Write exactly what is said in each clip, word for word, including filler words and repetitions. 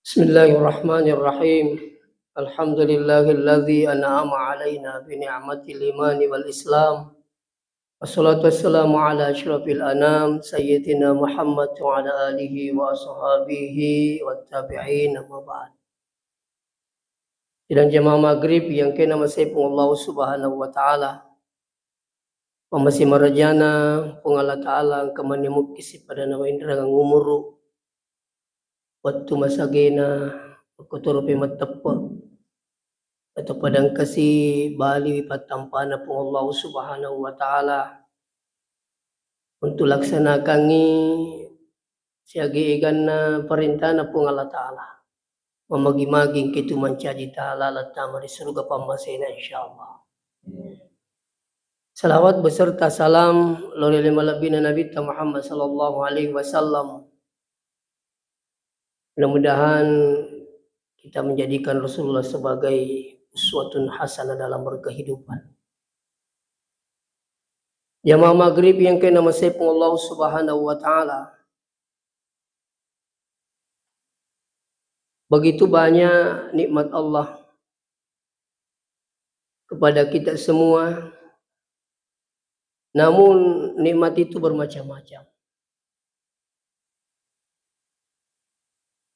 Bismillahirrahmanirrahim. Alhamdulillahilladzi an'ama alaina bi ni'matil imani wal islam. Wassalatu wassalamu ala asyrafil anam, Sayyidina Muhammad wa ala alihi wa ashabihi wa tabi'in, amma ba'd. Sidang jamaah maghrib yang kena masai Puang Allah Subhanahu wa Ta'ala. Mamasi marajana Puang Allah Ta'ala engka manimukki sipada nawainrangang umuru, wettu masagena, makkotoropi matteppe. Atau padangkasi baliwi pattampana Puang Allah Subhanahu wa Ta'ala untuk laksanakangngi siaga eganna parentana Puang Allah Ta'ala. Mamagi-magi engka tu mancaji taala lattama ri suruga pammasena, insyaallah. Salawat beserta salam lao ri malebbina Nabitta Muhammad sallallahu alaihi wasallam. Mudah-mudahan kita menjadikan Rasulullah sebagai uswatun hasanah dalam berkehidupan. Jamaah maghrib yang kena masai Puang Allah Subhanahu wa Ta'ala. Begitu banyak nikmat Allah kepada kita semua. Namun nikmat itu bermacam-macam.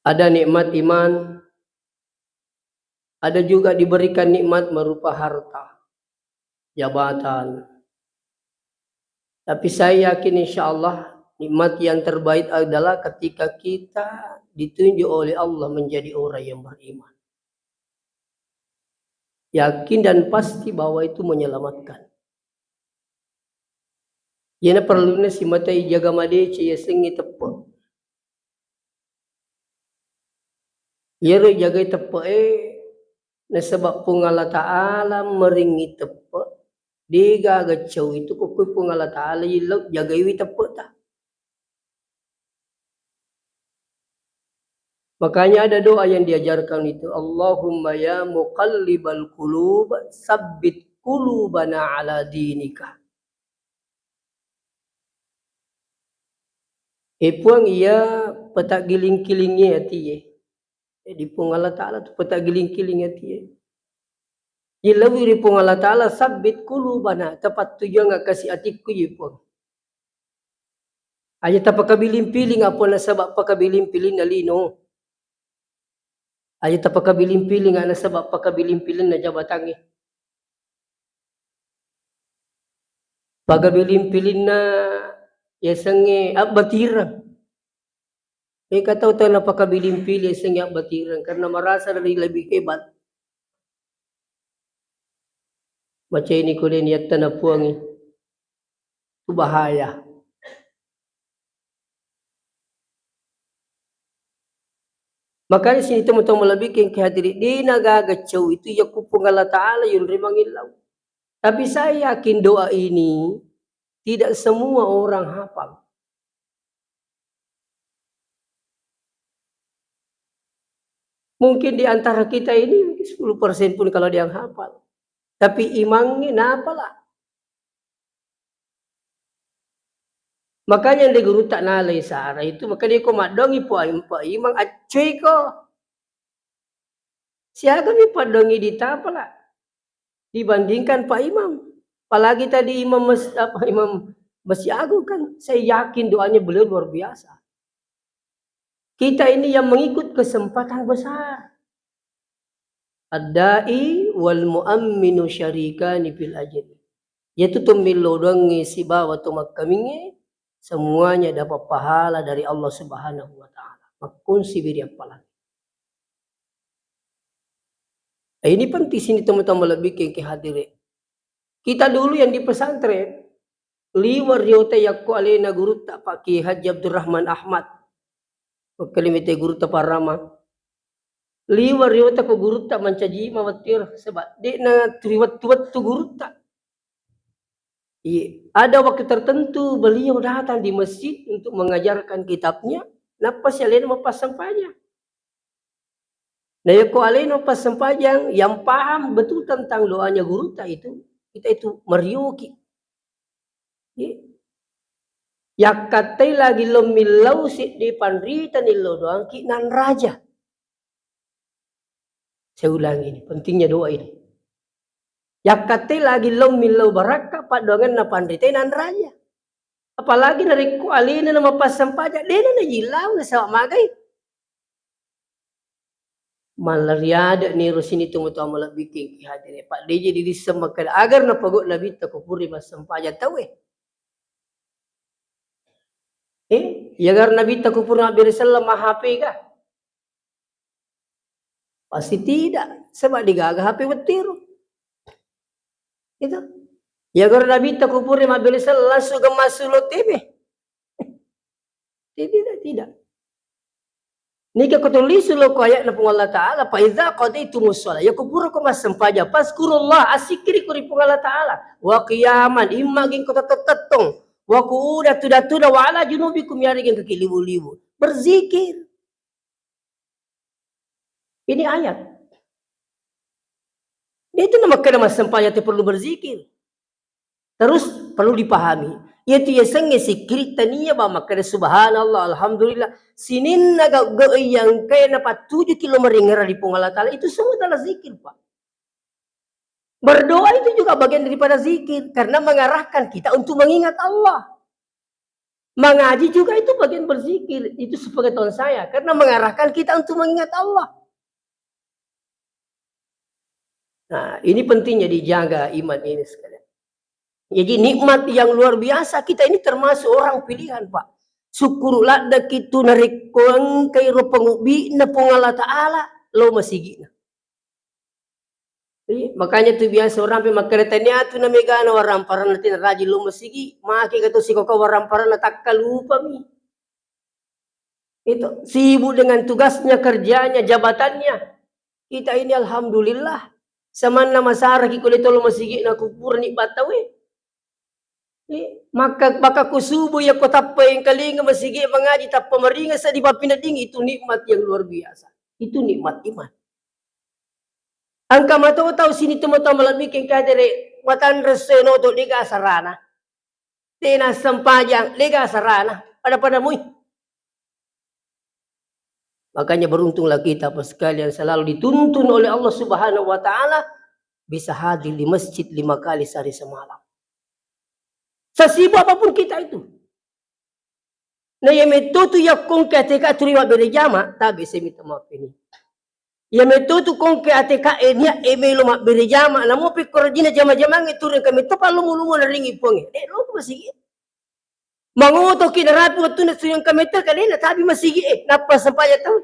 Ada nikmat iman, ada juga diberikan nikmat berupa harta, jabatan. Tapi saya yakin, insya Allah, nikmat yang terbaik adalah ketika kita ditunjuk oleh Allah menjadi orang yang beriman. Yakin dan pasti bahwa itu menyelamatkan. Iyana perluna simata ijaga madeceng yasengnge teppe. Iyaro ijagai teppe'e, nasaba Puang Allah Ta'ala meringngi teppe, degaga cau itu ko kui Puang Allah Ta'ala illau jagaiwi teppe'ta. Makanya ada doa yang diajarkan itu, "Allahumma ya muqallibal qulub, sabbit qulubana ala dinika." Eh Puang, iya petaggiling-kilingi atie. Jadi Puang Allah Ta'ala tu petaggiling-kiling atie. Jelawi ri Puang Allah Ta'ala, sabbit qulubana, tapattujuang kasi atikku ye Puang. Aja tapakabiling-piling apa nasaba pakabiling-pilingna lino. Aja tapakabiling-piling nasaba pakabiling-pilingna jabatangnge. Pakabiling-pilingna yasengnge abbatireng. Engka tau tau napakabiling-piling yasengnge abbatireng karena merasa dari lebih hebat. Macaini ko de niattana Puangnge. Itu bahaya. Makanya sini teman-teman lebih ke hadiri, de nagaga cau itu yakku Puang Allah Ta'ala yunri mangillau. Tapi saya yakin doa ini tidak semua orang hafal. Mungkin di antara kita ini mungkin sepuluh persen pun kalau ada yang hafal. Tapi imangnya napa lah? Makanya di guru tak nalai sara itu, makanya ko madongi po imang accuiko. Siagami paddongi ditapala dibandingkan Pak Imam. Apalagi tadi Imam Mas-, apa, Imam Masjid Agung kan, saya yakin doanya beliau luar biasa. Kita ini yang mengikut kesempatan besar. Ad-da'i wal mu'amminu syarikani fil ajri. Yaitu to millau doangnge sibawa to makkamingnge, semuanya dapat pahala dari Allah Subhanahu wa Ta'ala. Makkunsi biri appalang. Eh, ini penting sini teman-teman lebih ke, ke hadirin. Kita dulu yang di pesantren, liwa riota yakko alena gurutta Pak Kiai Haji Abdurrahman Ahmad. Wakkalimite gurutta Parama. Liwa riota ko gurutta mancaji mawattir sebab dekna turiwettu-wettu gurutta. Iya, ada waktu tertentu beliau datang di masjid untuk mengajarkan kitabnya, nappa si alena mappassempajang. Nah, yakko alena mappassempajang, yang paham betul tentang doanya gurutta itu, kita itu marioki. Iya. Yakkattai lagi lo millau seddi panrita nillo doangki nanraja. Saya ulangi ini, pentingnya doa ini. Yakkatte lagi lao millau barakka, paddoangenna panrite nanraja. Apalagi narekko alena na mappassempajang, dena najillau nasaba magai. Malla riade ni ro sini tomatoa malebbiking ki hadere. Pak D J didisseng makkeda agar napagau Nabitta ko pura massempajang tauwe. Eh, ya agar Nabitta ko pura mabbere selleng ma H P ga? Pasti tidak. Sebab degaga H P wettiru. Itu. Ya agar Nabitta ko pura mabbere selleng langsung gemma sulo T V. Tidak, tidak. Nika ko tulis lo ko ayatna Puang Allah Ta'ala, "Fa iza qadaitumus shalah." Ya ko pura ko massempajang, fazkurullah, assikkiri ko ri Puang Allah Ta'ala. Wa qiyaman, imma geng ko tettettong. Wa qu'udan, tudang-tudang, wa ala junubikum, yarega geng kaki libu-libu. Berzikir. Ini ayat. Dia itu nama kena massempajang itu perlu berzikir. Terus perlu dipahami, iyatu yasengnge sikkiri tania ba makkeda subhanallah, alhamdulillah, sininna gau-gau yang kaya napattujuki lo maringara di Puang Allah Ta'ala, itu semua adalah zikir, Pak. Berdoa itu juga bagian daripada zikir, karena mengarahkan kita untuk mengingat Allah. Mengaji juga itu bagian berzikir, itu sepengetahuan saya, karena mengarahkan kita untuk mengingat Allah. Nah, ini pentingnya dijaga iman ini sekalian. Jadi nikmat yang luar biasa, kita ini termasuk orang pilihan, Pak. Syukur ladda kitu narekko engkai ro pangubbi'na Puang Allah Ta'ala, lo masigina. Iya, makanya tu biasa orang pe makkeda tania tu na megana waramparanna tina rajin lo masigi, maki ga to sikoko waramparanna takkalupami. Itu sibuk dengan tugasnya, kerjanya, jabatannya. Kita ini alhamdulillah, samanna masaraki ko le tolo masigi na kupurani battawe. Eh, maka, maka ku subuh ya ko tappa engkalinga masigi mangaji tappa maringa seddi pappinedding, itu nikmat yang luar biasa. Itu nikmat iman. Engka mato tau sini tu mato malebbi kengkadere matanre seno to dega sarana. Tena sempajang, dega sarana, pada-pada mui. Makanya beruntunglah kita, Bapak sekalian, selalu dituntun oleh Allah Subhanahu wa Ta'ala, bisa hadir di masjid lima kali sehari semalam. Sesibuk apapun kita itu. Nah, iya metto tu yakkongke ateka turi mabbere jama, tabe saya minta maaf ini. Iya metto tu kongke ateka e nia e melo mabbere jama, namo pekko rajina jama-jamangnge turun kami topa lomo-lomo naringi Puangnge. De, lo masigi. Mangotoki narapi wettunna suyang kametter kalena tabi masigi e, nappa sempajang tau.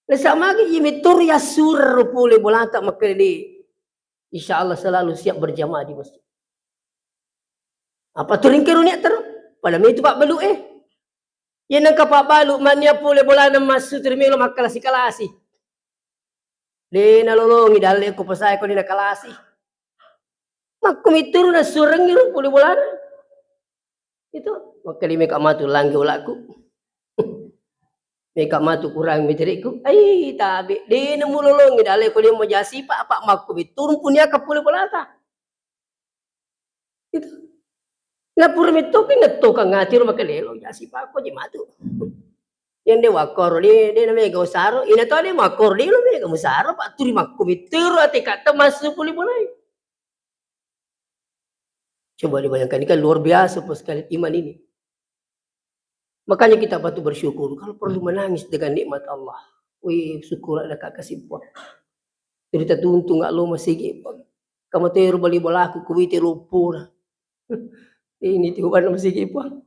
Nasa magi iya metto ri assureng ro pole bolata makkeda de. Insya Allah selalu siap berjamaah di masjid. Apa turingke ro nia tero? Pada metu pabbalu e. Iya nengka pabbalu mania pole bolana massu turi melo makkalasi-kalasi. De nalolongi dalle ko pesai ko de nakalasi. Makko mitturu nassurengngi ro pole bolana. Itu, makkedai meka matu langge olakku. Meka matu kurang meterekku. Ai, tabe, de namulolongi dalle ko de mo jasipa, apa makko mitturu puniaka pole bolata. Itu. Na pura mettoki nattokang ati ro makkeda, "Elo, jasipa ko je matu." Yang de wakkoro de, de na mega usaro, ina to de makkoro de lo mega musaro, pa turi makko mitturu ati katta massu pole bolai. Coba dibayangkan, ini kan luar biasa, Bapak sekalian, iman ini. Makanya kita patut bersyukur kalau perlu menangis dengan nikmat Allah. Wih, syukur ada kak kasih Puang. Cerita tuntung nggak lo masih gitu. Kamu teru bali bolaku kuwite lopona. Ini tuh kan masih gitu, Puang.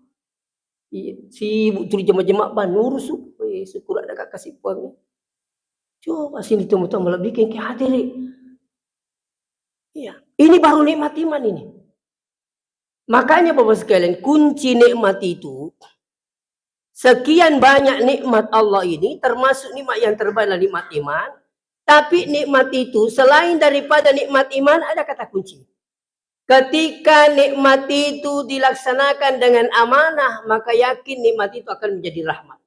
Iya, sibuk tuli jama-jama ban urusu. Wih, syukur ada kak kasih Puang. Coba sini temu-temu lebih ke hati. Iya, ini baru nikmat iman ini. Makanya Bapak sekalian, kunci nikmat itu, sekian banyak nikmat Allah ini, termasuk nikmat yang terbaik adalah nikmat iman. Tapi nikmat itu, selain daripada nikmat iman, ada kata kunci. Ketika nikmat itu dilaksanakan dengan amanah, maka yakin nikmat itu akan menjadi rahmat.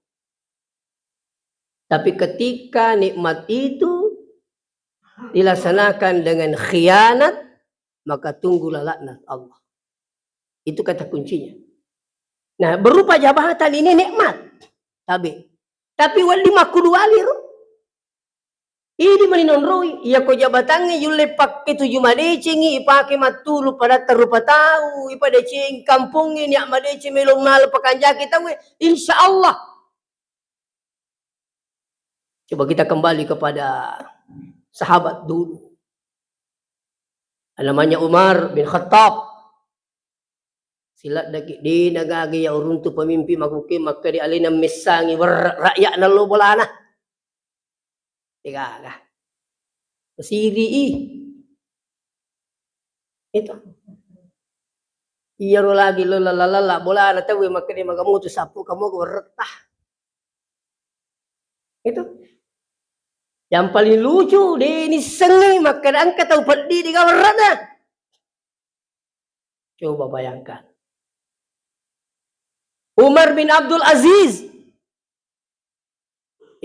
Tapi ketika nikmat itu dilaksanakan dengan khianat, maka tunggulah laknat Allah. Itu kata kuncinya. Nah, berupa jabatan ini nikmat. Tabe. Tapi wali makkudu wali ro. Idi mani nonroi, iyako jabatangnge yulle pakke tuju madecengi, ipake mattulu padatta rupa tau, ipadeceng kampongnge, nia madeceng melo mala pakanjaki tauwe, insya Allah. Coba kita kembali kepada sahabat dulu. Namanya Umar bin Khattab. Siladdaki, de nagaga iya uruntu pemimpin makuke makkeda alena messangi wer-, rakyat nallo bolana. Degaga. Siri i. Itu. Iyaro lagi lo lalla-lalla bolana tauwe makkeda magamutu sappu kamu werretta. Itu. Yang paling lucu, de nissengngi makkeda engka tau peddi de gaga werrena. Coba bayangkan. Umar bin Abdul Aziz.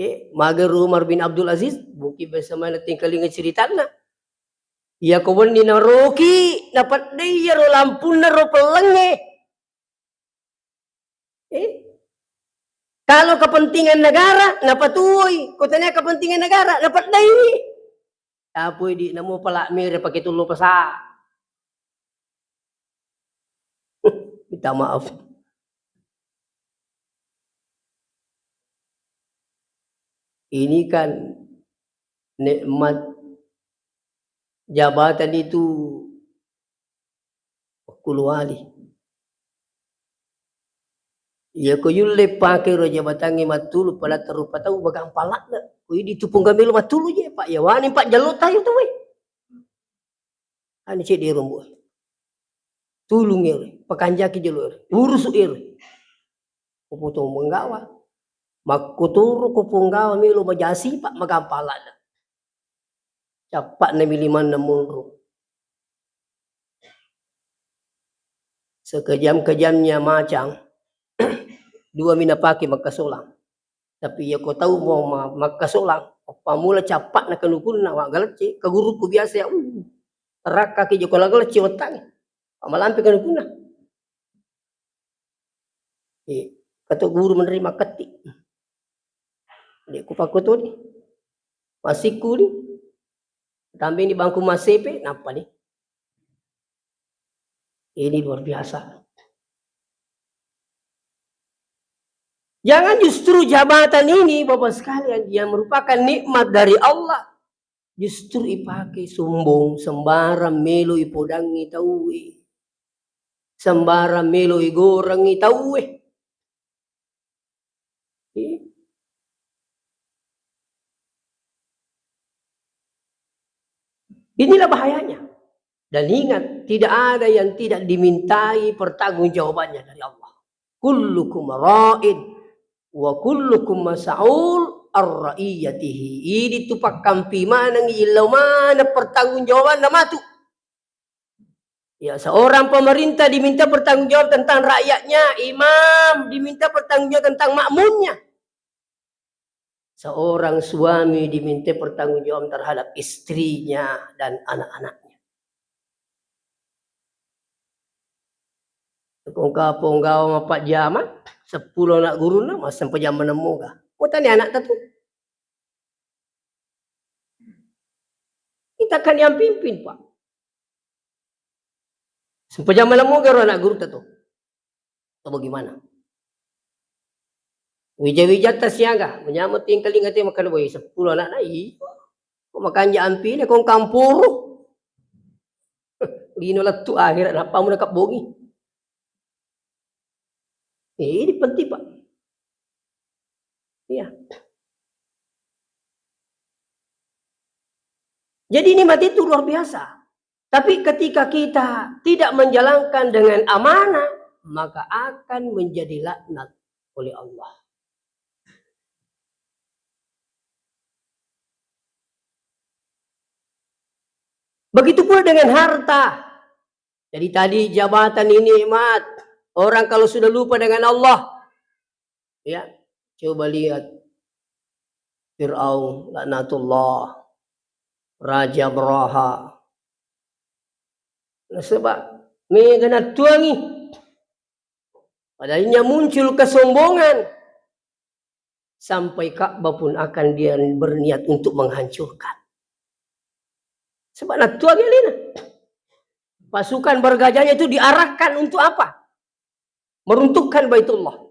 Eh, mager Umar bin Abdul Aziz, mungkin biasa mana tingkalinga ceritanna. Iyako wenni naroki, napeddei iyaro lampunna ro pellengnge. Eh? Kalau kepentingan negara, napatuoi. Ko tania kepentingan negara, napeddei. Tapoi di namo pala mere pake tullo pesa. Minta maaf. Ini kan nikmat jabatan itu Wakkuluwali. Iyako yulle pake ro jabatangnge mattulu padatta rupa tau, magampa ladde. Ko idi tu pongga melo mattulu je, Pak. Iya wani, Pak, jallo tayo tu, weh. Ani cedde rombo. Tulung ero, pakanjaki jolo ero, urusu ero. Ko poto menggawa. Makkotoro ko ponggawa melo majasi, Pak, magampa ladde. Cappa'na mi limanna monro. Sekejam-kejamnya macang, dua mi napake makkasolang. Tapi iya ko tau mo ma-, makkasolang, pammula cappa'na kanukunna, wa galecce, kagurukku biasa ya, uh, tarakkaki joko la galecce wettangnge. Pamalampe kanukunna. Eh, kato guru menerima ketik. Dek ku pakkotoni. Masikku ni. Tambe ni bangku masepe, nappa ni. Ini luar biasa. Jangan justru jabatan ini, Bapak sekalian, yang merupakan nikmat dari Allah, justru ipake sombong, sembarang melo ipodangi tauwe. Sembarang melo igorengi tauwe. Iya. Inilah bahayanya. Dan ingat, tidak ada yang tidak dimintai pertanggungjawabannya dari Allah. Kullukum ra'in wa kullukum mas'ul ar ra'iyatihi. Idi tu pakkampi maneng, illau maneng pertanggungjawabanna matu. Ya, seorang pemerintah diminta bertanggung jawab tentang rakyatnya, imam diminta bertanggung jawab tentang makmumnya. Seorang suami diminta bertanggung jawab terhadap istrinya dan anak-anaknya. Ko engka ponggawa mapajjama, seppulo anak gurunna, massempajang maneng moga. Mutani anakta tu. Kita kan yang pimpin, Pak. Sempajang maneng moga ro anak gurutta tu. Atau bagaimana? Wija-wijatta siaga, menyameng tingkalinga te makkeda, "Woi, seppulo anakna, iya. Ko makanja ampine, ko engka mpuru." Lino lettu akhirat, nappamu nakabbongi. Eh, ini penting, Pak. Iya. Jadi nikmat itu luar biasa. Tapi ketika kita tidak menjalankan dengan amanah, maka akan menjadi laknat oleh Allah. Begitu pula dengan harta. Jadi tadi jabatan ini nikmat. Orang kalau sudah lupa dengan Allah, ya, coba lihat Fir'aun, laknatullah, Raja Abraha. Nasaba mega nattuangi. Padahal muncul kesombongan. sampai Ka'bah pun akan dia berniat untuk menghancurkan. Sebab nattuangi alena. Pasukan bergajahnya itu diarahkan untuk apa? Meruntuhkan Baitullah.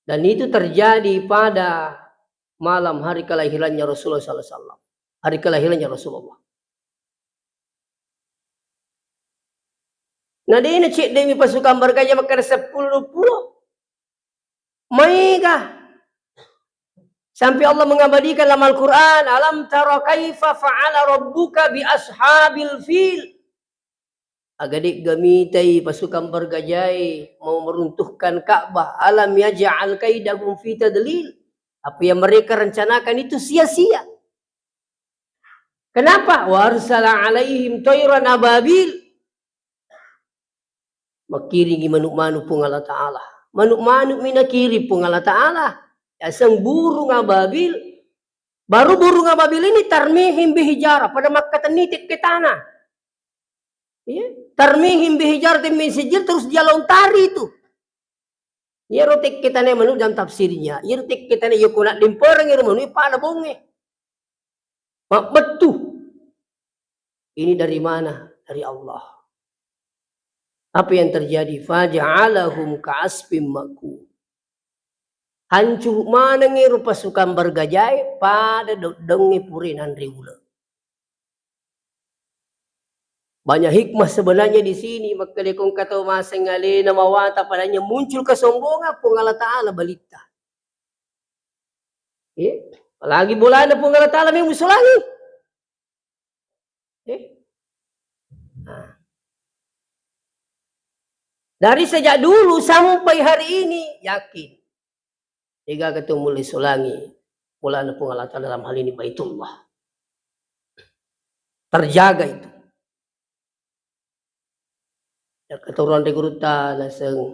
Dan itu terjadi pada malam hari kelahirannya Rasulullah sallallahu alaihi wasallam. Hari kelahirannya Rasulullah. Nah, de' na cedde'mi pasukan bergajah makkeda seppulo duappulo. Maega. Sampai Allah mengabadikan dalam Al-Quran, "Alam tara kaifa fa'ala rabbuka bi ashabil fil." Aga de'ga mitai pasukan bergajae mau meruntuhkan Ka'bah? Alam yaj'al kaidahum fi tadlil. Apa yang mereka rencanakan itu sia-sia. Kenapa? Wa arsala alaihim tairan ababil. Makkiringi manu'-manu' Puang Allah Ta'ala. Manu'-manu' mi nakiring Puang Allah Ta'ala. Yaseng burung ababil. Baru burung ababil ini tarmihim bihijarah, pada makkatenni tekke tanah. Iya, tarmihim bihijaratin min sijil, terus dia lontari itu. Iyaro tekke tanae manu' dalam tafsirnya, iyaro tekke tanae, iya ko naddempereng iyaro manu' pada bongnge. Mabbettu. Ini dari mana? Dari Allah. Apa yang terjadi? Faja'alahum ka'asfim ma'kul. Hancu manengngi ro pasukan bergajae pada dodongnge pura nanre uleng. Banyak hikmah sebenarnya di sini, makkedai ko engka tau maseng alena mawatang, padahal muncul kesombongan, Puang Allah Ta'ala balitta. Eh, apalagi bolana Puang Allah Ta'ala memang musolangi. Eh. Nah. Dari sejak dulu sampai hari ini, yakin. De'gaga tau mulle solangi bolana Puang Allah Ta'ala, dalam hal ini Baitullah. Terjaga itu. Ya, keturunan dari gurutta naseng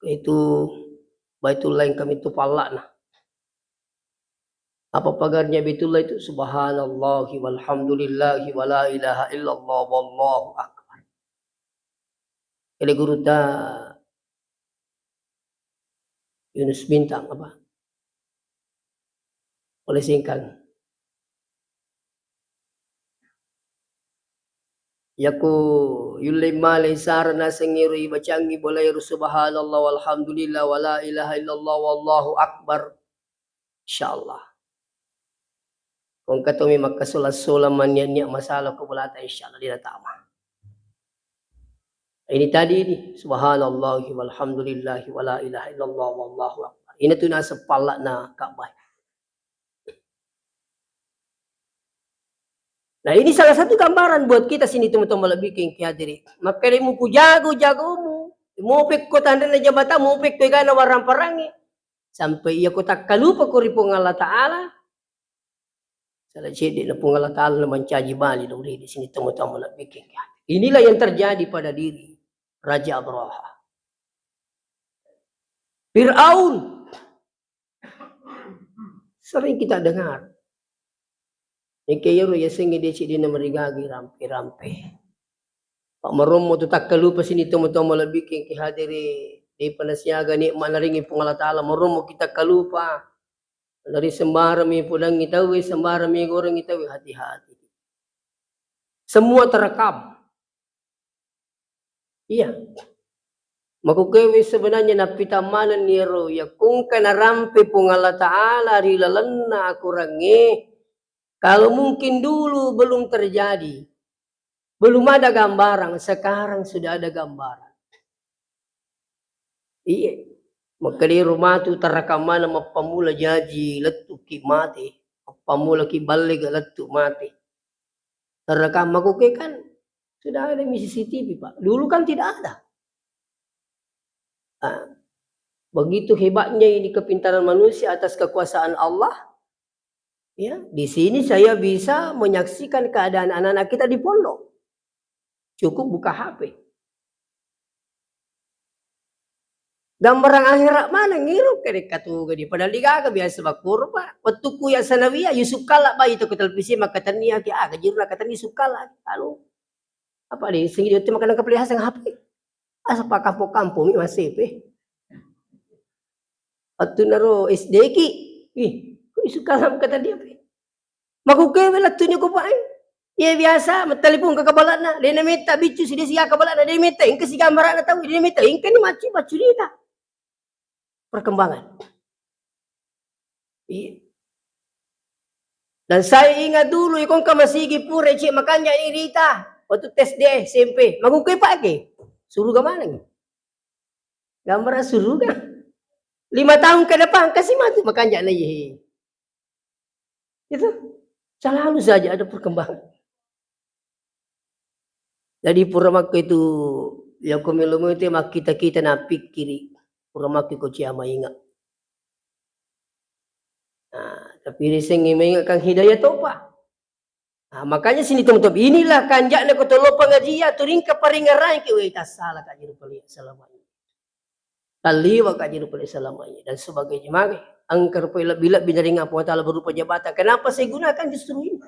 itu Baitullah yang kami tu palla'na. Apa pagarnya Baitullah itu? Subhanallahi walhamdulillahi wa la ilaha illallah wallahu akbar. Ele gurutta Yunus Bintang apa? Oleh Singkang. Yako yulle male sara naseng ero ibacangi bolae ro subhanallah walhamdulillah wa la ilaha illallah wallahu akbar. Insyaallah. Ko engka tommi makkasola-sola mannia-nia masalah ko bolata, insyaallah de' natama. Ini tadi ini, subhanallahi walhamdulillahi wa la ilaha illallah wallahu akbar. Ini tu naseng palla'na Ka'bah. Nah, ini salah satu gambaran buat kita sini, teman-teman, lebih ke hadiri. Maka muku jago-jagomu, mopekko tanrena jabata, mopekko egana warang parangi. Sampai iya ko takkalupa ko ri Puang Allah Ta'ala, sala cedde' na Puang Allah Ta'ala na mancaji bali lo ri di sini, teman-teman, lebih ke hadiri. Inilah yang terjadi pada diri Raja Abraha. Firaun. Sering kita dengar. Engka iyaro yasengnge de' cedde'na marigagi rampe-rampe. Pa' marommo tu takkalupa sini tomatoa malebbi'ki engka hadere', de'pa nasiaga nikmat narengngi Puang Allah Ta'ala, marommo kita kalupa. Dari sembarang mi podangngi tauwe, sembarang mi gorengngi tauwe, hati-hati. Semua terekam. Iya. Makkukkuewe sebenarnya nappitang manenni ero, iya ko engka narampe Puang Allah Ta'ala ri lalenna akorangnge, kalau mungkin dulu belum terjadi, belum ada gambaran, sekarang sudah ada gambaran. Iya. Makkedaro matu tarakang maneng mappammula jaji lettu'ki mate, mappammulaki ballega lettu' mate. Tarakang makkukkue kan sudah ada mi C C T V, Pak. Dulu kan tidak ada. Ah, begitu hebatnya ini kepintaran manusia atas kekuasaan Allah. Ya, di sini saya bisa menyaksikan keadaan anak-anak kita di pondok. Cukup buka H P. Gambarang akhirat maneng iro, kede katuga di padahal de'gaga biasa bakkoro, Pak. Wettukku ya sanawiyah, Yusuf Kalla bayi toko televisi makkatenniaki, ah, gajirna katenni Yusuf Kalla. Anu, apa de' sengi jotte makanang kapelihasang H P. Asa pakkampo-kampo mi massepe. Wettunaro S D ki. Ih, kok isu kalam kata dia, Pak? Makukkewe lettunya ko, Pak, eh? Iya biasa, mattelepon ke kabalana, de' nametta biccu si de' siga kabalana, de' nametta, engka si gambarana tau, de' nametta, engka ni maccu, maccu rita. Perkembangan. Iya. Dan saya ingat dulu, ikon ka masigi pura, cek makanja ni rita. Waktu tes de S M P, makukkewe, Pak, ke? Suruga mana ni? Gambar suruga. Lima tahun ke depan, kasi matu makanja na, iya. Itu selalu saja ada perkembangan. Jadi pura makko itu, ya, ko melo-melo te makkita-kita na pikkiri. Pura makko ko cia mainga. Nah, tapi risengngi mainga kan hidayah topa. Nah, makanya sini teman-teman, inilah kanja'na ko tolo pengajian, turingka paringerang ke, weh, tassala ka jiru pale selama ini. Talliwa ka jiru pale selama ini dan sebagainya. Maka engka rupa lebih-lebih dari Puang Taala berupa jabatan. Kenapa saya gunakan justru ini?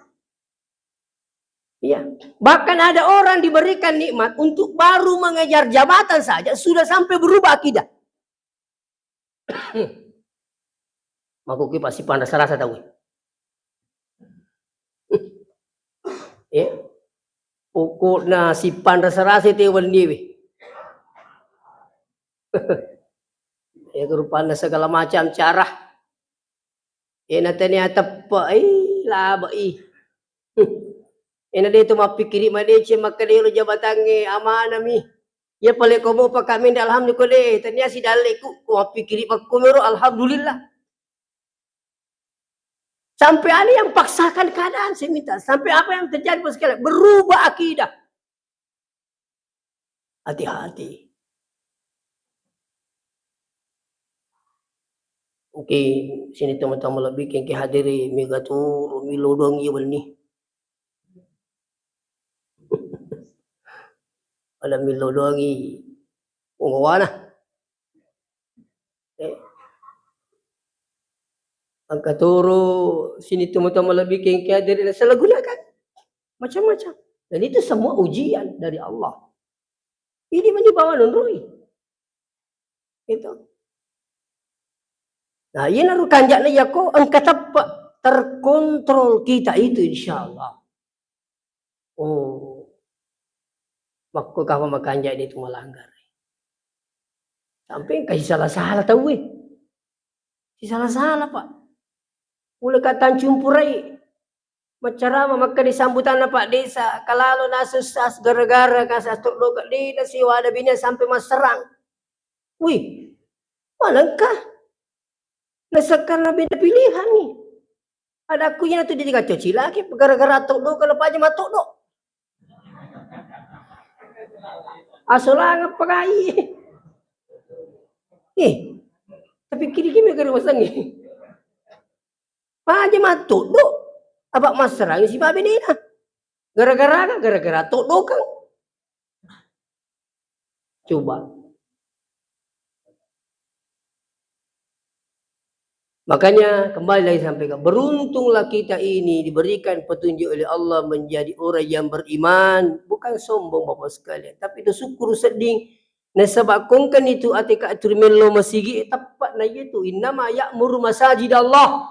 Iya. Bahkan ada orang diberikan nikmat untuk baru mengejar jabatan saja sudah sampai berubah akidah. Makkuki pasti panrasa-rasa tau. Eh, pokokna sipanrasa-rasa te wenni we. Ya, rupanna segala macam cara. Eh, natania teppe, eh, laba, eh. Eh, na de' tu mappikiri madeceng makkeda ero jabatangnge amanami. Ya pale ko mopa kami nda alhamdulillah ko de', tania sidalleku ko mappikiri makkomero alhamdulillah. Sampai ada yang paksakan keadaan, saya minta. Sampai apa yang terjadi, Bos sekalian? Berubah akidah. Hati-hati. Oke, sini teman-teman lebih kengke hadiri mega tu milodong iya wenni. Ada milodongi ungawana. Eh. Engka toro sini toma-toma lebih kengke hadiri, nasalahgunakan. Macam-macam. Dan itu semua ujian dari Allah. Ini mani bawa nonroi. Itu. Nah, iyanaro kanja'na yako engka teppe' terkontrol kita itu, insya Allah. Oh. Makko kapa makanja' de' tu malanggar. Sampai engka sisala-sala tauwe. Sisala-sala, Pak. Pole ka tancumpurai. Maccarama makkeda sambutanna Pak Desa, kalalo naseng sas gara-gara kasa toddoka de' nasiwada bine sampai masserang. Wih, manengka? Nasekkarna beda pilihan ni. Adakku iyana tu ditinggal coci lagi gara-gara toddoka na paja mattoddo. Asolangeng pagai. Eh, tapi kiri-kiri gara-gara masengi. Paja mattoddo, apa masserangi sibawa benena. Gara-gara aga? Gara-gara toddokang. Coba. Makanya kembali lagi sampaikan, beruntunglah kita ini diberikan petunjuk oleh Allah menjadi orang yang beriman, bukan sombong Bapak sekalian, tapi itu syukur sedding. Nasaba' kongkeni tu ate ka turi mello masigi, teppa'na iyatu, innama ya'muru masajid Allah.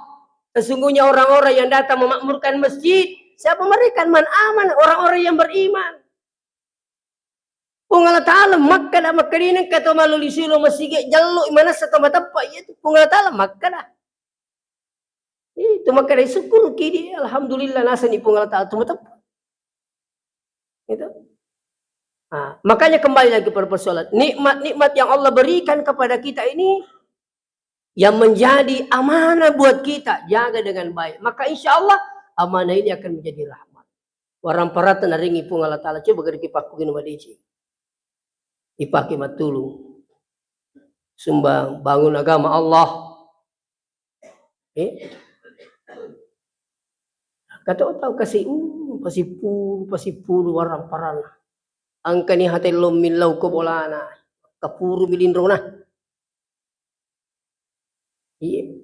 Sesungguhnya orang-orang yang datang memakmurkan masjid, siapa mereka? Man aman, orang-orang yang beriman. Puang Allah Ta'ala makkeda, makkedineng ka to maloli silo masigi, jallo manessa to mateppa iyatu. Puang Allah Ta'ala makkeda. Itu makkeda sukkuruki di, alhamdulillah nasani Puang Allah Ta'ala tu mateppa. Gitu. Nah, makanya kembali lagi pada persoalan nikmat-nikmat yang Allah berikan kepada kita ini yang menjadi amanah buat kita, jaga dengan baik. Maka insya Allah amanah ini akan menjadi rahmat. Waramparatta naringi Puang Allah Ta'ala, coba gari kipakku gini madeci. Ipake mattulung. Sumbang, bangun agama Allah. Eh? Kato tau kasi, uh, pasippuru, pasippuru waramparanna. Engkani hate lommi lau ko bolana. Kapuru milinrona. Iya.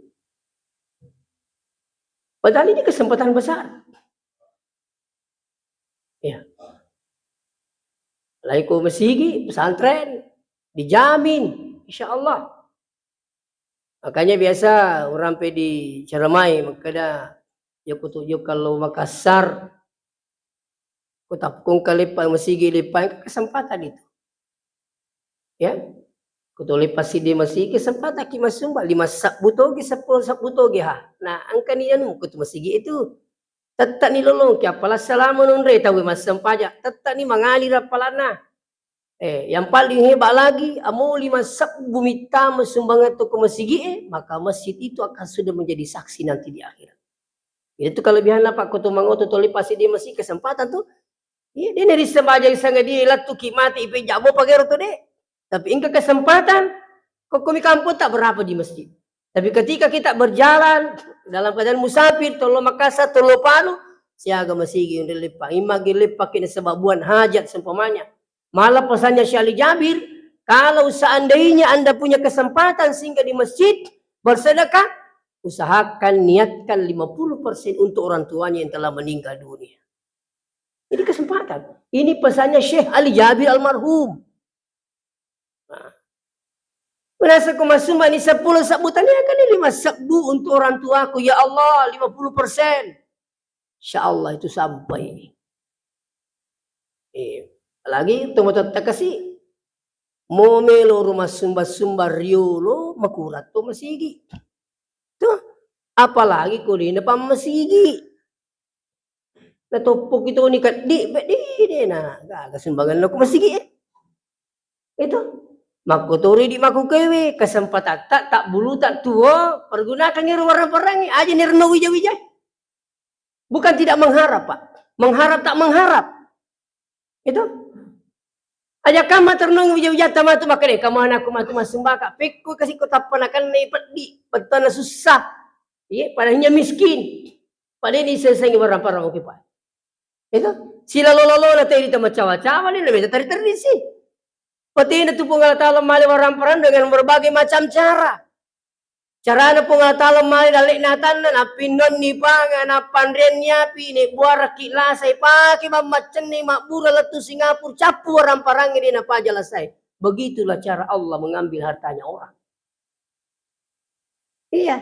Padahal ini kesempatan besar. Ya. Lai ko masigi, pesantren, dijamin, insya Allah. Makanya biasa orang pe diceramai, makkeda, "Jokko tu jokka lo Makassar, ko tapkong ka leppa masigi leppa, engka kesempatan itu." Ya. Ko to leppa siddi masigi, kesempatan ki masumba, lima sabbu togi, seppulo sabbu togi, ha. Nah, engka ni anu, ko tu masigi itu. Tetta ni lolongki, apala salama nonre tau massempajang, tetta ni mangali rappalanna. Eh, yang paling hebat lagi, amo lima sabbu mitta masumbangan to ko masigi e, maka masjid itu akan sudah menjadi saksi nanti di akhirat. Itu kelebihan apa? Ko to mangoto to leppa siddi masigi, kesempatan tu. Iya, de' na risseng bajang sanga dia, lettuki mate i pejja, mo pagero to de'. Tapi engka kesempatan, ko komi kampung tak berapa di masjid. Tapi ketika kita berjalan dalam keadaan musafir, tollo Makassar, tollo Palu, siaga masigi onre leppa. Imma gi leppa kena sebab buan hajat seumpamanya. Malah pesannya Syekh Ali Jabir, kalau seandainya Anda punya kesempatan singgah di masjid, bersedekah, usahakan niatkan lima puluh persen untuk orang tuanya yang telah meninggal dunia. Ini kesempatan. Ini pesannya Syekh Ali Jabir almarhum. Nah. Merasa ko masumba ni seppulo sabbu, tanyakan ni lima sabbu untuk orang tuaku. Ya Allah, lima puluh persen. Insya Allah itu sampai. Eh, apalagi tomatoatta kasi, mo melo ro massumba-sumba riolo, makurang to masigi. Tuh, apalagi ko de' na pammasigi. Natoppoki toni keddi, peddi de' na gaga sumbanganna ko masigi e. Itu. Makkotori di makkukewe, kesempatatta, tabbuluta tuo, pergunakan ero warang-parangnge, aja ni renno wija-wija. Bukan tidak mengharap, Pak. Mengharap tak mengharap. Itu. Aja kamma ternong wija-wijatta matu makkeda, "Kamana aku matu massumbaka?" Pekko kasi ko tappa nakennai peddi, pettuanna sussa. Iya, padahal hanya miskin. Padahal ni sesengi barang-barang oke, Pak. Itu. Silalo-lalo na teri tamacawa-cawa ni na meta teri-teri si. Patena tu Puang Allah Taala male warang-parang dengan berbagai macam cara. Carana Puang Allah Taala male dalle'na atanna, nappinnonni panga, nappanreanni api, nebbuaraki lasai, pake mammaccenni mabbura lettu Singapura, cappu warang-parangnge de' napaja lasai. Begitulah cara Allah mengambil hartanya orang. Iya.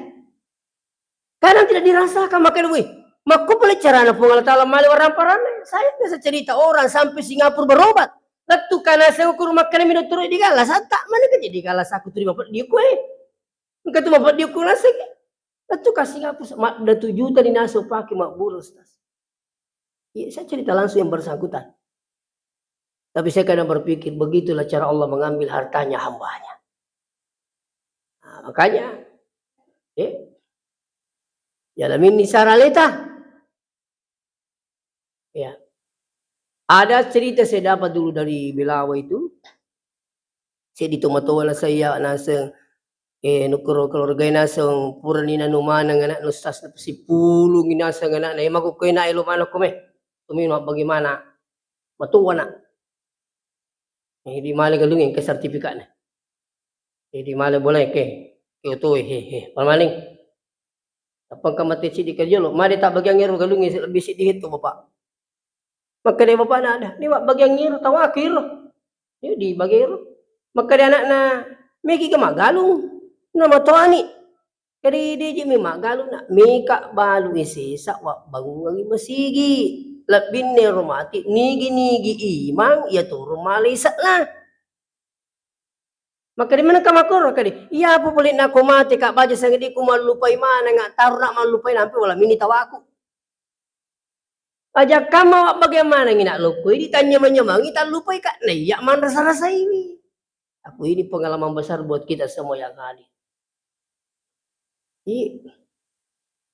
Kadang tidak dirasakan, makanya, wih, makko pale carana Puang Allah Taala male warang-parangnge. Saya biasa cerita orang sampai Singapura berobat. Lettu kana saya ukur makkana mi dottoro di gala, santa mana kan jadi gala saku terima peddi kue. Engka tu mapeddi okko naseng. Lettu ka Singapura, madda tu juta ni naseng pake mabbura, Ustaz. Iya, saya cerita langsung yang bersangkutan. Tapi saya kadang berpikir, begitulah cara Allah mengambil hartanya hambanya. Nah, makanya, eh, jalaminni sara leta. Ya. Ada cerita saya dapat dulu dari Belawa itu. Seddi tomatoa naseng iya, naseng, eh, nukkuro keluarga naseng, purani nanu maneng anakna, Ustaz, sipulungi naseng anakna, eh, mako kue na elo maneng kome. Tumi bagaimana? Matoa na. Eh, di male galung engka sertifikatna. Eh, di male boleh ke, ke oto, he, he, pamaling. Tappa engka mate siddi ka jolo, made tabbagiang ero galungnge lebbi siddi hetto, Bapak. Makkeda bapakna, "Ada, ni mabbagiang ero tawaku ero." Iya, dibagi ero. Makkeda anakna, "Megi ga maggalung?" Namatoani. Kedi deje mi maggalung, nak. Meka balu sesa wabbangungi masigi. Lebbinna ero mate, nigi-nigi imang, iya toro male ise'na. Makkeda manengka makkoro, kadi, "Iya apa pole nako mate ka baja sangedi ku mallupai maneng, taro nak mallupai nampe wala mini tawaku." Aja kamma wabbage manengi nak lokko, idi tanyamang-nyamangi tallupai ka, naiya manrasa-rasaiwi. Aku ini pengalaman besar buat kita semua yang hadir. Iya.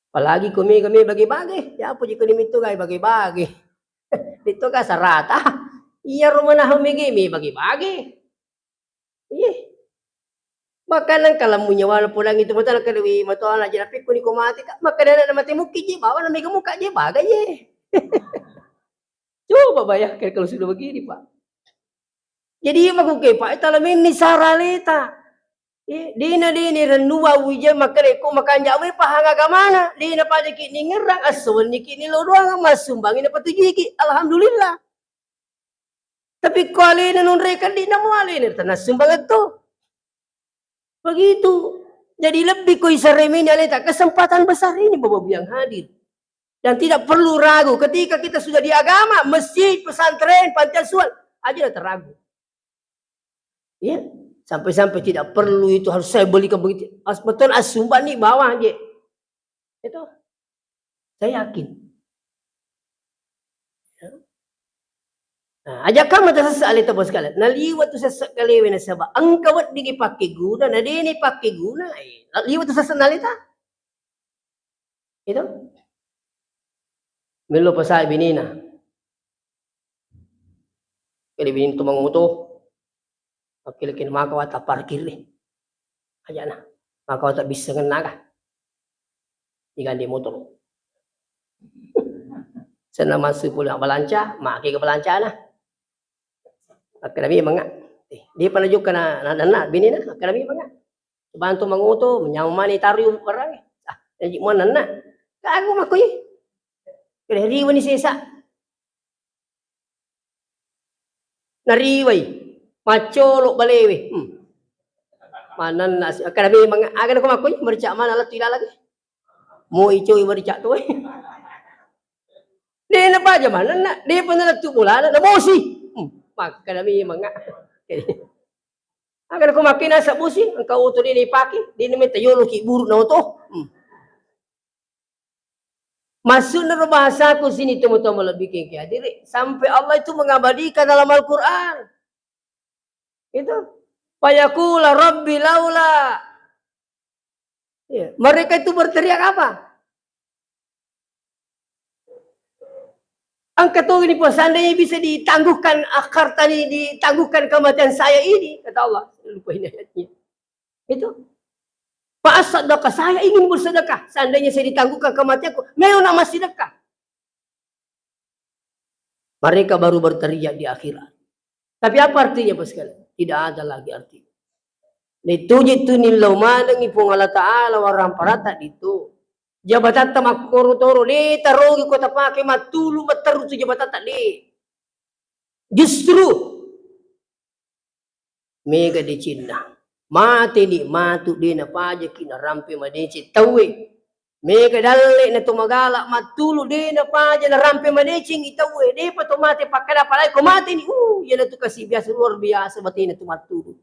Apalagi ko mega-mega bage-bage, ya apa jiko dimitto gai bage-bage. Ditto ka sarata. Iya rumah nahu mege me bage-bage. Iya. Makanya kalau punya wala pulang itu mata nak kedewi mata anak jadi pikku ni ko mati ka. Makanya anak mati mukki je bawa na mega muka je bagai je. Coba bayangkan kalau sudah begini, Pak. Jadi iya makuke, Pak, tala menni sara leta. Eh, dina dini rennuwa wija makkeda ko makanja we pahang agamana, dina pajaki ningerang, esso wenniki ni lo doang massumbangi napatujiki. Alhamdulillah. Tapi ko alena nonreka di namo alena tanah sumbang to. Begitu. Jadi lebih ko iseremini aleta, kesempatan besar ini Bapak Ibu yang hadir. Dan tidak perlu ragu, ketika kita sudah di agama, masjid, pesantren, panti asuhan, aja udah terragu. Ya, sampai-sampai tidak perlu itu harus saya belikan begitu. As-, betul asumba nih bawah aja. Itu. Saya yakin. Ya. Nah, aja kamu tersesat aleta bos kalian. Nah, liwat tu sesek kalewe nasaba engka wedding dipakai guna, nah, dia ini pakai guna, eh, liwat tu sesek aleta. Itu. Melo pasai binina. Kede bini tu mangoto. Makkilekkin maka wata parkir ni. Ajana. Maka wata bissengen naga. Digandeng motor. Senna massu pole mabbalanca, make ke balancana. Akkeda memang, eh, dia pernah juga na, na, na, na, bini na, akkeda memang. Bantu mangoto, menyamani taru barang. Ah, jadi mana na? Kagu makoi. Kede riwani sesa. Nariwai, maccolo balewe. Hmm. Manenna si-, akkeda memang, aga nako makkoi, merica mana lettu ilaleng. Mo icoi merica tu. De napaja manenna, de pa nalettu bolana, nabosi. Hmm. Makkeda memang. Aga nako makkoi nasa bosi, engka oto de naipake, de nameta yolo ki buru na oto. Hmm. Maksudna ro bahasaku sini, teman-teman lebih ke hadiri, sampai Allah itu mengabadikan dalam Al-Quran. Itu. Fayaqula Rabbi laula. Ya, mereka itu berteriak apa? Engka tu ini, seandainya bisa ditangguhkan akhartani, ditangguhkan kematian saya ini, kata Allah. Lupa ini ayatnya. Itu. Fa asaddaqa, saya ingin bersedekah. Seandainya saya ditangguhkan kematianku, melo na massedekah. Mereka baru berteriak di akhirat. Tapi apa artinya, Pak sekalian? Tidak ada lagi artinya. Itu jitu nillau manengi Puang Allah Ta'ala warang parata itu. Jabatatta makkoro toro, de tarogi ko tapake mattulu matteru tu jabatatta, de. Justru mega decenna. Mateni matu de napajaki narampe madeceng tauwe. Mega dalle na to magala mattulu de napaja narampe madecengi tauwe. Depa to mate pakkada, apalagi ko mateni. Uh, iyanatu kasi biasa luar biasa batena tu mattulu.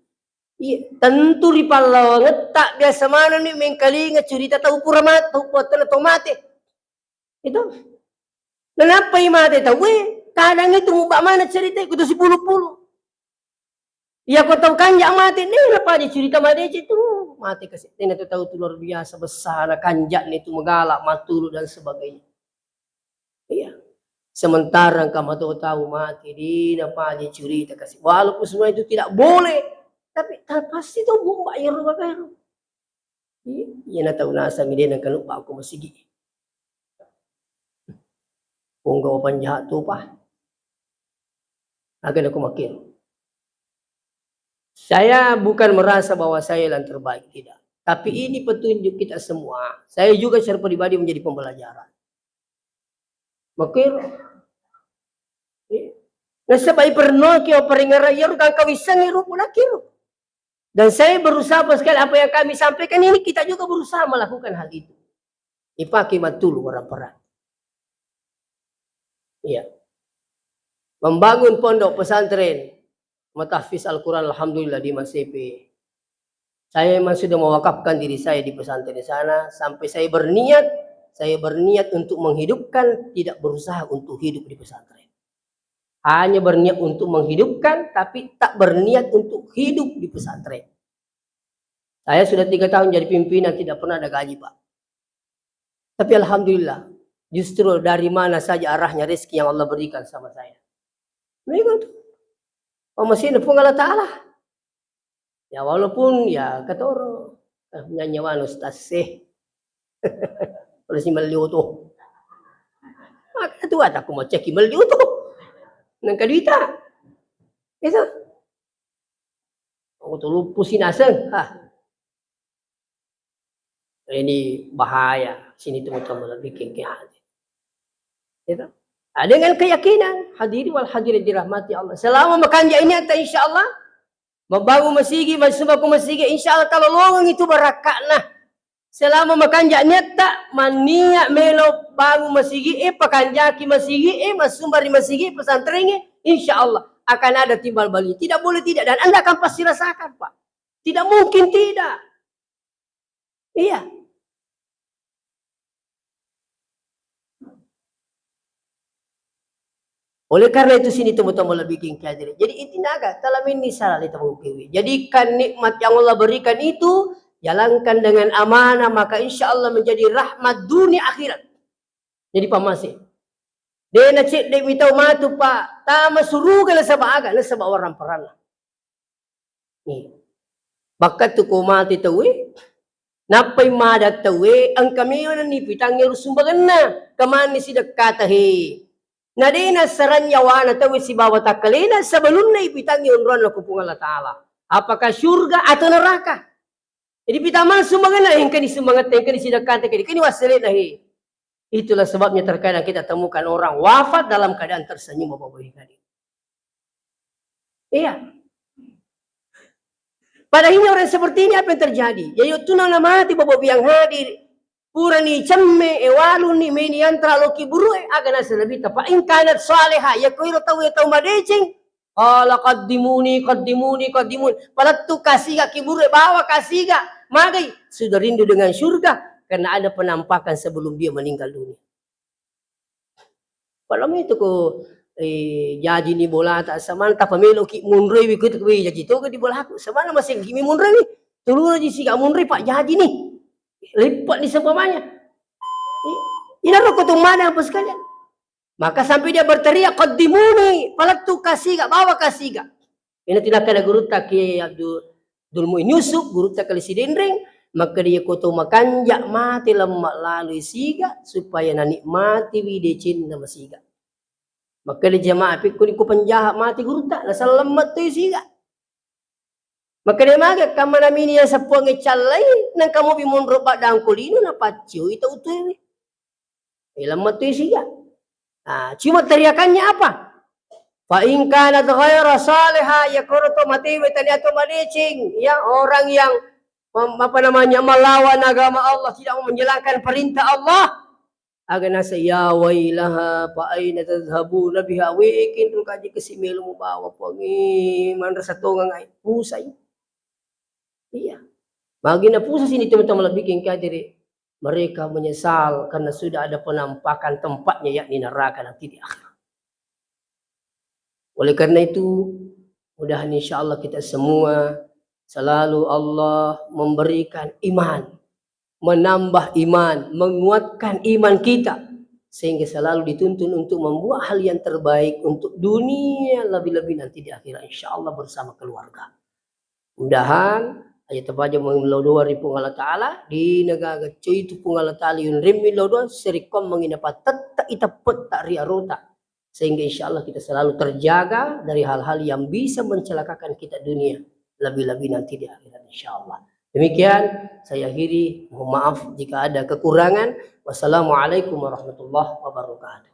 Iya, tentu ri pallawangetta biasa manenni mengkalinga curita tau pura mat-, tau puattana to mate. Itu. Nanappai mate tauwe, kadang itu mubba maneng cerita kutu sipulu-pulu. Iya ko tau kanja mate, de napaja curita madeceng tu, mate kasi. De natu tau tu luar biasa besarna kanja'na itu, magala, mattulu dan sebagainya. Iya. Sementara engka mato tau mate, de napaja curita kasi. Walaupun semua itu tidak boleh, tapi ta-, pasti tau mubba iyaro babaero. Iya, iya na tau nasang de nengka nubba ko masigi. Pongga wapan jahat tu pa. Aga nako makkiro. Saya bukan merasa bahwa saya yang terbaik, tidak. Tapi ini petunjuk kita semua. Saya juga secara pribadi menjadi pembelajaran. Makkiro. Iya. Nasaba ipernoki operengara iyaro gangka wissengi rupu nakiro. Dan saya berusaha, Pak sekalian, apa yang kami sampaikan ini, kita juga berusaha melakukan hal itu. Ipake mattulu warang parang. Iya. Membangun pondok pesantren, matahfiz Al-Quran, alhamdulillah, di Masepe. Saya memang sudah mewakafkan diri saya di pesantren di sana, sampai saya berniat, saya berniat untuk menghidupkan, tidak berusaha untuk hidup di pesantren. Hanya berniat untuk menghidupkan, tapi tak berniat untuk hidup di pesantren. Saya sudah tiga tahun jadi pimpinan, tidak pernah ada gaji, Pak. Tapi alhamdulillah, justru dari mana saja arahnya rezeki yang Allah berikan sama saya. Begitu. Pammasena Puang Allah Ta'ala. Ya, walaupun, ya, katoro, eh, nyanyi wanu stas, eh. Terus si melli oto. Maka tu kata aku mau cek melli oto. Nang kaduita. Itu. Aku tuh lupu sih naseng. Ah. Ini bahaya. Sini teman-teman bikin ke hati. Itu. Ah, dengan keyakinan, hadiri wal hadirin dirahmati Allah. Selama makanja ini, insya Allah, Mabbangung masigi, massumba ko masigi, insya Allah talolongengngi tu barakka'na. Selama makanja niatta, manniat melo bangung masigi e, pakanjaki masigi e, massumba ri masigi e, pesantren e, insya Allah akan ada timbal balik. Tidak boleh tidak, dan Anda akan pasti rasakan, Pak. Tidak mungkin tidak. Iya. Oleh karena itu, sini teman-teman lebih king hadiri. Jadi, intinya aga, talaminni sala le tamu kewe. Jadikan nikmat yang Allah berikan itu, jalankan dengan amanah, maka insya Allah menjadi rahmat dunia akhirat. Jadi pamase. De na cedde mi tau matu, Pak, tama suruga nasaba aga, nasaba orang peranna. Nih. Bakkattu ko mate tauwe, nappai mada tauwe, engka mewanni pitangnge rusumbangenna, kemanni sidekkata he. Na de nassarang nyawana tauwe sibawa takkalena sebelumna ipitangnge onroanna ku Puang Allah Ta'ala. Apakah surga atau neraka? Jadi pitamang sumbangenna, engkani sumbangetta, engkani sidekkata, engkani wassalena he. Itulah sebabnya terkadang kita temukan orang wafat dalam keadaan tersenyum, Bapak Ibu yang hadir. Iya. Pada akhirnya orang seperti ini apa yang terjadi? Ya, yaitu nana mati, Bapak Ibu yang hadir. Purani cemme, e waluni, meni antara loki burue, aga nasa Nabi ta, "Fa in kanat salihah," ya koiro tau, ya tau madeceng, qala, "Qaddimuni, qaddimuni, qaddimuni." Palettu kasiga ki burue, bawa kasiga. Magai? Sudah rindu dengan surga karena ada penampakan sebelum dia meninggal dunia. Padahal itu ko, eh, jaji ni bolata, samana tapameloki munroi wi kutu, "Wih, jaji toga di bolaku." Samana masih kimi munroi wi. Tuluna ji siga munroi, Pak, jaji ni. Lipat ni seumpamanya. I-, inaro ko tumana apa sekalian. Maka sampai dia berteriak, "Qaddimuni, palettu kasiga, bawa kasiga." Ina tinakana gurutta Kiai Abdul, Abdul Muin Yusuf, gurutta Kali Sidenreng, makkeda, "Iya ko to makanja mate lemma laloi siga, supaya nanikmatiwi decenna masiga." Makkeda jamaah, "Pekkoni ko penjahat mate gurutta, nasala lemma toi siga." Makkeda, "Mage kamma namini ya seppuangnge callai, nangka mobi monro baddangko lino, napaccioi tau tuewe." Eh, lemma tu siga. Ah, cuma teriakannya apa? "Fa in kanat ghaira salihah," ya koro to matewe tania to madeceng, ya, orang yang mem-, apa namanya, melawan agama Allah, tidak mau menjalankan perintah Allah. Aga nasa, "Ya wailaha, fa aina tadhhabuna biha?" Wekin ro kaji kasi melo mubawa, Puangnge, manrasa tongang ai, pusai. Iya. Magi napusa sini teman-teman lebih king kadiri. Mereka menyesal karena sudah ada penampakan tempatnya, yakni neraka nanti di akhirat. Oleh karena itu, mudahan insya Allah kita semua selalu Allah memberikan iman, menambah iman, menguatkan iman kita, sehingga selalu dituntun untuk membuat hal yang terbaik untuk dunia, lebih-lebih nanti di akhirat, insya Allah bersama keluarga. Mudahan aja tapaja melo doa ri Puang Allah Ta'ala, di negaga coy tu Puang Allah Ta'ala yunrimmi lo doa, serikong mangina patetta itappetta ri arota. Sehingga insya Allah kita selalu terjaga dari hal-hal yang bisa mencelakakan kita dunia, lebih-lebih nanti di akhirat, insya Allah. Demikian saya akhiri, mohon maaf jika ada kekurangan. Wassalamualaikum warahmatullahi wabarakatuh.